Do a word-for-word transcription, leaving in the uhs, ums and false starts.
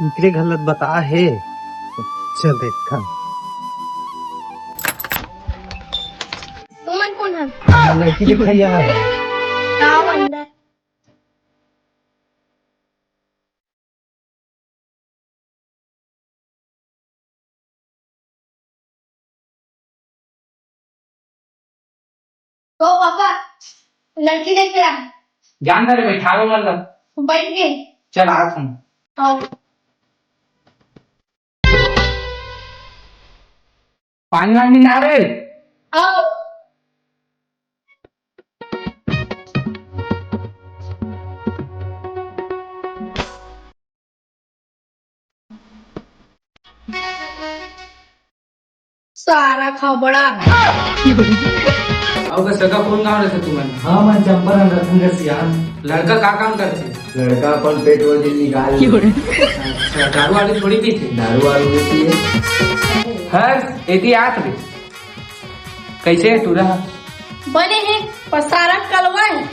इकरे घलत बता हे। चल देखा। तुमन कोन हन? लड़की देखा यार। का बंदा? ओ पापा, लड़की देख के आ। जान दे रे, बैठारो मन ला। बैठ गए। चल, आ तुम। आओ। पानी वानी ना रे। आओ। सारा खबड़ा। अउ का सगा कोन गाँव रथे तुमन? हाँ, मैं चंपारण रतनगढ़ सियान। लड़का का काम करथे? लड़का अपन पेट वजन निकाल। अच्छा, दारू वारू थोड़ी पीथे? दारू वारू नहीं पिए। हर एती आत रे। कैसे है टूरा? बने है, पर सारा कलवा है।